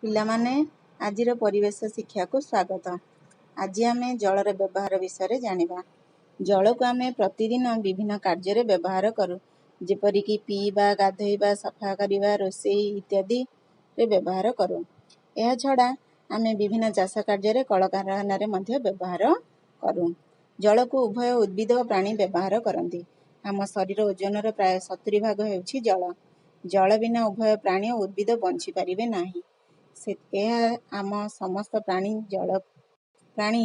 ପିଲାମାନେ, ଆଜିର ପରିବେଶ ଶିକ୍ଷାକୁ ସ୍ୱାଗତ। ଆଜି ଆମେ ଜଳର ବ୍ୟବହାର ବିଷୟରେ ଜାଣିବା। ଜଳକୁ ଆମେ ପ୍ରତିଦିନ ବିଭିନ୍ନ କାର୍ଯ୍ୟରେ ବ୍ୟବହାର କରୁ, ଯେପରିକି ପିଇବା, ଗାଧୋଇବା, ସଫା କରିବା, ରୋଷେଇ ଇତ୍ୟାଦିରେ ବ୍ୟବହାର କରୁ। ଏହାଛଡ଼ା ଆମେ ବିଭିନ୍ନ ଚାଷ କାର୍ଯ୍ୟରେ, କଳକାରଖାନାରେ ମଧ୍ୟ ବ୍ୟବହାର କରୁ। ଜଳକୁ ଉଭୟ ଉଦ୍ଭିଦ ଓ ପ୍ରାଣୀ ବ୍ୟବହାର କରନ୍ତି। ଆମ ଶରୀର ଓଜନର ପ୍ରାୟ 70 ଭାଗ ହେଉଛି ଜଳ। ଜଳ ବିନା ଉଭୟ ପ୍ରାଣୀ ଓ ଉଦ୍ଭିଦ ବଞ୍ଚିପାରିବେ ନାହିଁ। ଏହା ଆମ ସମସ୍ତ ପ୍ରାଣୀ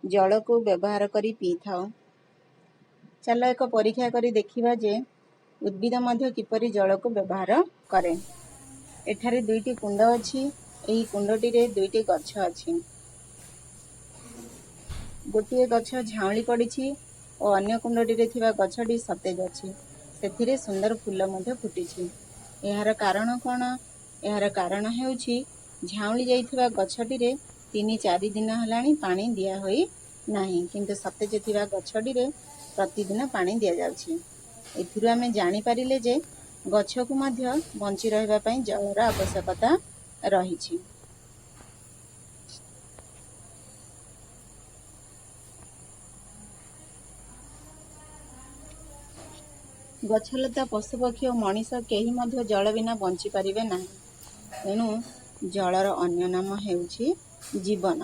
ଜଳକୁ ବ୍ୟବହାର କରି ପିଇଥାଉ। ଚାଲ ଏକ ପରୀକ୍ଷା କରି ଦେଖିବା ଯେ ଉଦ୍ଭିଦ ମଧ୍ୟ କିପରି ଜଳକୁ ବ୍ୟବହାର କରେ। ଏଠାରେ ଦୁଇଟି କୁଣ୍ଡ ଅଛି। ଏହି କୁଣ୍ଡଟିରେ ଦୁଇଟି ଗଛ ଅଛି। ଗୋଟିଏ ଗଛ ଝାଉଁଳି ପଡ଼ିଛି ଓ ଅନ୍ୟ କୁଣ୍ଡଟିରେ ଥିବା ଗଛଟି ସତେଜ ଅଛି। ସେଥିରେ ସୁନ୍ଦର ଫୁଲ ମଧ୍ୟ ଫୁଟିଛି। ଏହାର କାରଣ କ'ଣ? ଏହାର କାରଣ ହେଉଛି, ଝାଉଁଳି ଯାଇଥିବା ଗଛଟିରେ 3-4 ଦିନ ହେଲାଣି ପାଣି ଦିଆହୋଇ ନାହିଁ, କିନ୍ତୁ ସତେଜ ଥିବା ଗଛଟିରେ ପ୍ରତିଦିନ ପାଣି ଦିଆଯାଉଛି। ଏଥିରୁ ଆମେ ଜାଣିପାରିଲେ ଯେ ଗଛକୁ ମଧ୍ୟ ବଞ୍ଚି ରହିବା ପାଇଁ ଜଳର ଆବଶ୍ୟକତା ରହିଛି। ଗଛଲତା, ପଶୁପକ୍ଷୀ ଓ ମଣିଷ କେହି ମଧ୍ୟ ଜଳ ବିନା ବଞ୍ଚିପାରିବେ ନାହିଁ। ତେଣୁ ଜଳର ଅନ୍ୟ ନାମ ହେଉଛି ଜୀବନ।